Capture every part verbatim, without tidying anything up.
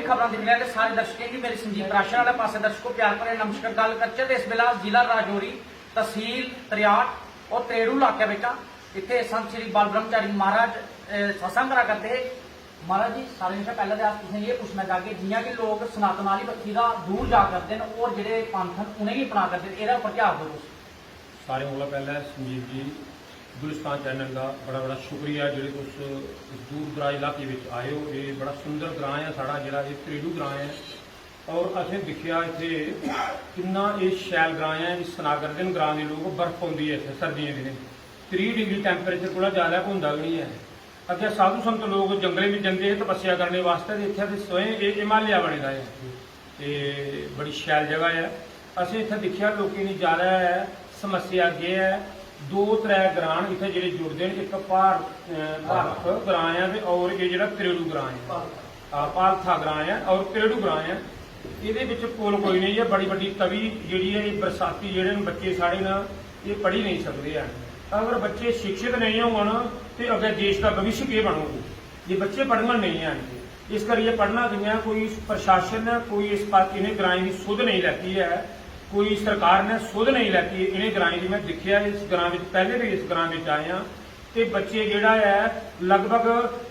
खबरां दिक्खने आह्ले सारे दर्शकें गी मेरी संजीव राशन आह्ले पासै दर्शकों प्यार भरे नमस्कार। गल्ल करचै ते इस बेल्लै अस जिला राजौरी, तसील त्रियाट और त्रेड़ू इलाके बिच्च आं। इत्थै संत श्री बाल ब्रह्मचारी महाराज, अ, सत्संग करा करदे हे। महाराज जी, सारें कशा पैह्लें ते अस तुसेंगी एह् पुच्छना चाहगे, जि'यां कि लोक सनातन आह्ली बक्खी दा दूर जा करदे न और जेह्ड़े पंथ न उ'नेंगी अपना करदे न, एह्दे उप्पर केह् आखदे ओ तुस? सारें कोला पैह्लें संजीव जी, गुलिस्तान चैनल दा बड़ा बड़ा शुक्रिया जेह्ड़े तुस इस दूर दराज इलाके बिच आए ओ। एह् बड़ा सुंदर ग्रांऽ ऐ साढ़ा, जेह्ड़ा एह् त्रेडू ग्रांऽ ऐ। और असें दिक्खेआ इत्थै किन्ना एह् शैल ग्रांऽ ऐ। इस सनागरदन ग्रांऽ दे लोक, बर्फ पौंदी ऐ इत्थै सर्दियें दिनें, त्रीह् डिग्री टैम्परेचर कोला जैदा होंदा गै निं ऐ। अग्गें साधु संत लोक जंगलें च जंदे हे तपस्या करने वास्तै, ते इत्थै ते स्वयं एह् हिमालय बने दा ऐ। ते बड़ी शैल जगह ऐ। असें इत्थै दिक्खेआ लोकें दी ज्यादा समस्या केह् ऐ, दो त्रै ग्रांऽ न इत्थै जेह्ड़े जुड़दे न, इक भार अ, भारत ग्रांऽ ऐ ते और एह् जेह्ड़ा त्रेड़ू ग्रांऽ ऐ, आ, पालथा ग्रांऽ ऐ और त्रेड़ू ग्रांऽ ऐ। एह्दे बिच पुल कोई नेईं ऐ। बड़ी बड्डी तवी जेह्ड़ी ऐ, एह् बरसाती जेह्ड़े न बच्चे साढ़े न, एह् पढ़ी नेईं सकदे हैन। अगर बच्चे शिक्षित नेईं होङन ते अग्गें देश दा भविष्य केह् बनग? जे बच्चे पढ़ङन नेईं हैन ते इस करियै पढ़ना कि'यां? कोई प्रशासन ने कोई इस पास इ'नें ग्राएं दी सुध नेईं लैती ऐ, कोई सरकार ने सुध नेईं लैती इ'नें ग्राएं दी। में दिक्खेआ इस ग्रां बिच, पैह्ले बी इस ग्रां बिच आए आं, ते बच्चे जेह्ड़ा ऐ लगभग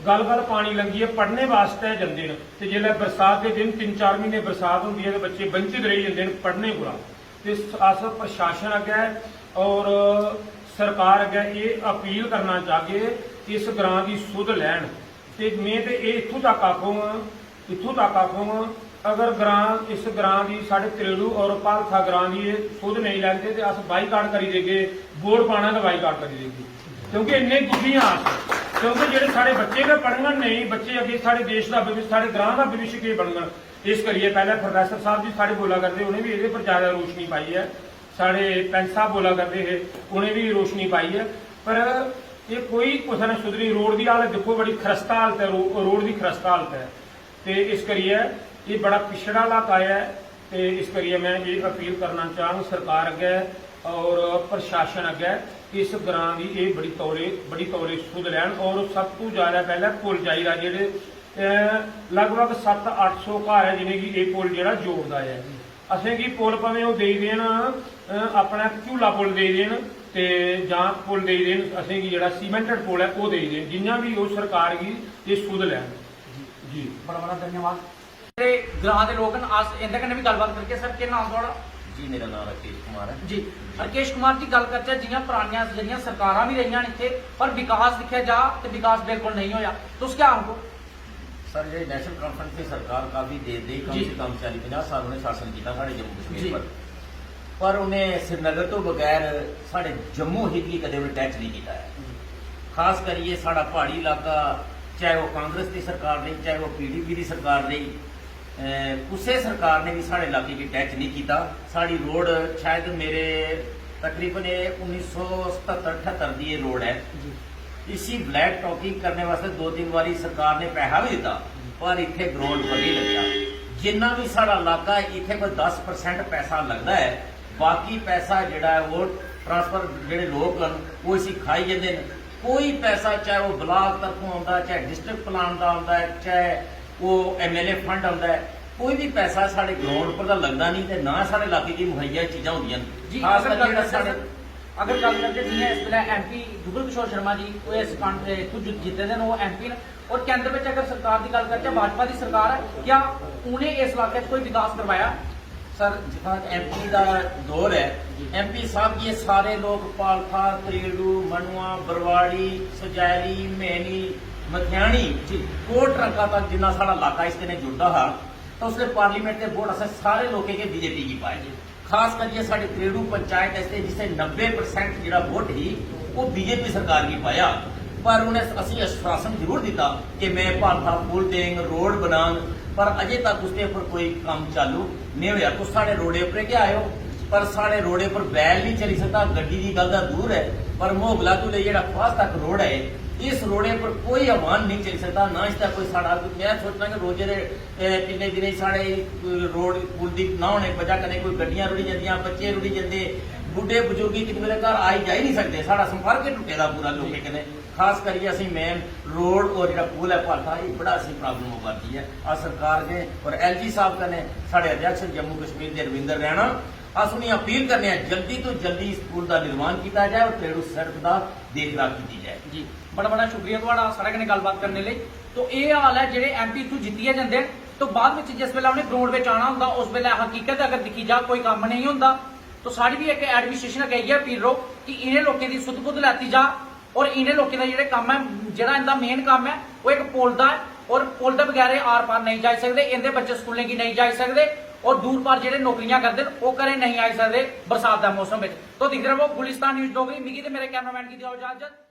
गल गल पानी लंघियै पढ़ने वास्तै जंदे न, ते जेल्लै बरसात दे दिन, तिन्न चार म्हीने बरसात होंदी ऐ, ते बच्चे वंचित रेही जंदे न पढ़ने कोला। ते अस प्रशासन अग्गै और सरकार अग्गै एह् अपील करना चाहगे कि इस ग्रां दी सुध लैन। ते में ते एह् इत्थूं तक आखोंग, इत्थूं तक आखोंग, अगर ग्रां, इस ग्रां दी, साढ़े त्रेड़ू और भालथा ग्रां दी एह् सुध नेईं लैंदे ते अस बाईकाट करी देगे, वोट पाना गै बाईकाट करी देगे। क्योंकि इन्ने दुखी आं अस, क्योंकि जेह्ड़े साढ़े बच्चे गै पढ़ङन नेईं, बच्चे अग्गें साढ़े देश दा भविष्य, साढ़े ग्रां दा भविष्य केह् बनङन? इस करियै पैह्लें प्रोफेसर साहब जी साढ़े बोला करदे, उ'नें बी एह्दे पर ज्यादा रोशनी पाई ऐ। साढ़े पैंच साहब बोला करदे हे, उ'नें बी रोशनी पाई ऐ। पर एह् कोई कुसै ने सुधरी, रोड दी हालत दिक्खो, बड़ी खरस्ता हालत ऐ, रो-, रोड दी खरस्ता हालत ऐ। ते इस करियै एह् बड़ा पिछड़ा इलाका ऐ। ते इस करियै में एह् अपील करना चाहङ सरकार अग्गै और प्रशासन अग्गै कि इस ग्रां दी एह् बड़ी तौले, बड़ी तौले सुध लैन। और सब तू ज्यादा पैह्लें पुल चाहिदा, जेह्ड़े अ, लगभग सत्त अट्ठ सौ घर ऐ जि'नेंगी एह् पुल जेह्ड़ा जोड़दा ऐ। असेंगी पुल भामें ओह् देई देन, अ, अपना झूला पुल देई देन ते जां पुल देई देन असेंगी, जेह्ड़ा सीमेंटेड पुल ऐ ओह् देई देन, जि'यां बी ओह् सरकार गी एह् सुध लैन। जी। बड़ा बड़ा धन्यवाद। ते ग्रां दे लोक न, अस इं'दे कन्नै बी गल्लबात करगे। सर, केह् नाम थुआढ़ा? जी, मेरा नाम राकेश कुमार ऐ। जी। राकेश कुमार जी, गल्ल करचै, जि'यां परानियां जेह्ड़ियां सरकारां बी रेहियां न इत्थै, पर विकास दिक्खेआ जा ते विकास बिल्कुल नेईं होएआ, तुस क्या आखो? सर, जेह्ड़ी नेशनल कॉन्फ्रेंस दी सरकार काफी देर दी, कम जी। से कम चाली पंजाह साल उ'नें शासन कीता साढ़े जम्मू कश्मीर जी। पर, पर उ'नें श्रीनगर तो बगैर साढ़े जम्मू हित गी कदें उ'नें टच नहीं कीता है। खास करियै साढ़ा प्हाड़ी इलाका, चाहे ओह् कांग्रेस दी सरकार रेही, चाहे ओह् पीडीपी दी सरकार रेही, अ, कुसै सरकार ने बी साढ़े इलाके गी टच नहीं कीता। साढ़ी रोड शायद मेरे तकरीबन एह् उन्नी सौ सतहत्तर अठहत्तर दी एह् रोड ऐ। इसी ब्लैक टॉपिंग करने वास्तै दो तिन्न बारी सरकार ने पैसा बी दित्ता, पर इत्थै ग्राउंड पर नहीं लग्गेआ। जिन्ना बी साढ़ा इलाका ऐ, इत्थै कोई दस परसेंट पैसा लगदा ऐ, बाकी पैसा जेह्ड़ा ऐ ओह् ट्रांसफर, जेह्ड़े लोक न ओह् इसी खाई जंदे न। कोई पैसा, चाहे ओह् ब्लॉक तरफों औंदा, चाहे डिस्ट्रिक्ट प्लान दा औंदा ऐ, चाहे ओह् एमएलए फंड औंदा ऐ, कोई बी पैसा साढ़े ग्राउंड पर तां लगदा नहीं ते ना साढ़े इलाके गी मुहैया चीजां होंदियां न। जी, खास अगर करियै गल्ल जेह्ड़ा साढ़े करचै, अगर गल्ल करचै जि'यां इस बेल्लै एमपी जुगल किशोर शर्मा जी, ओह् इस कां-, ए, इत्थूं जि-, जित्ते दे न, ओह् एमपी न और केंद्र बिच अगर सरकार दी गल्ल करचै, भाजपा दी सरकार ऐ, क्या उ'नें इस इलाके च कोई विकास करवाया? सर, जित्थां एमपी दा दौर ऐ, एमपी साहब गी एह् सारे लोक पालथा, त्रेड़ू, मनुआ, बरवाड़ी, सजैली, मैनी, मथियानी, कोट रंका तक जिन्ना साढ़ा इलाका इस कन्नै जुड़दा हा, तो उसलै पार्लियामेंट दे वोट असें सारे लोकें के बीजेपी गी पाए। खास करियै साढ़े त्रेड़ू पंचायत आस्तै जिसने नब्बे परसेंट जेह्ड़ा वोट ही, ओह् बीजेपी सरकार गी पाया। पर उ'नें असेंगी आश्वासन जरूर दित्ता कि में पालथा पुल देंग, रोड बनांग, पर अजें तक उसदे उप्पर कोई कम्म चालू नेईं होया। तुस साढ़े रोडे उप्पर गै आए ओ, पर साढ़े रोडे उप्पर बैल निं चली सकदा, गड्डी दी गल्ल तां दूर ऐ, पर मोगला तों लेइयै जेह्ड़ा खवास तक रोड ऐ, इस रोडे उप्पर कोई वाहन नेईं चली सकदा, ना इसदा कोई साढ़ा, में सोचना कि रोजे दे, ए, किन्ने दिनें च साढ़े रोड पुल दी ना होने दी बजह कन्नै कोई गड्डियां रुढ़ी जंदियां, बच्चे रुढ़ी जंदे, बुड्ढे बजुर्ग किन्ने बेल्लै घर आई जाई निं सकदे, साढ़ा संपर्क गै टुट्टे दा पूरा लोकें कन्नै। खास करियै असें मेन रोड और जेह्ड़ा पुल ऐ भाठा, एह् बड़ा असें प्रॉब्लम आवा दी ऐ। अस सरकार दे और एलजी साहब कन्नै, साढ़े अध्यक्ष जम्मू कश्मीर दे रविंदर रैना, अस उ'नेंगी अपील करने आं, जल्दी तो जल्दी इस पुल दा निर्माण कीता जाए और पेड़ू सड़क दा देख राख कीती जाए। जी, बड़ा बड़ा शुक्रिया थुआढ़ा साढ़े कन्नै गल्लबात करने लेई। तो एह् हाल ऐ, जेह्ड़े एमपी इत्थूं जित्तियै जंदे न, तो बाद बिच जिस बेल्लै उ'नें ग्राउंड बिच आना होंदा, उस बेल्लै हकीकत अगर दिक्खी जा, कोई कम्म नेईं होंदा। तो साढ़ी बी इक एडमिनिस्ट्रेशन अग्गें इ'यै अपील रौह्ग कि इ'नें लोकें दी सुध बुध लैती जा और इ'नें लोकें दा जेह्ड़े कम्म ऐ, जेह्ड़ा इं'दा मेन कम्म ऐ, ओह् इक पुल दा ऐ और पुल दे बगैर एह् आर पार नेईं जाई सकदे, इं'दे बच्चे स्कूलें गी नेईं जाई सकदे और दूर पार जेह्ड़े नौकरियां करदे न, ओह् घरें नेईं आई सकदे बरसात दे मौसम बिच। तो दिखदे रवो गुलिस्तान न्यूज डोगरी। मिगी ते मेरे कैमरामैन गी देओ इजाजत।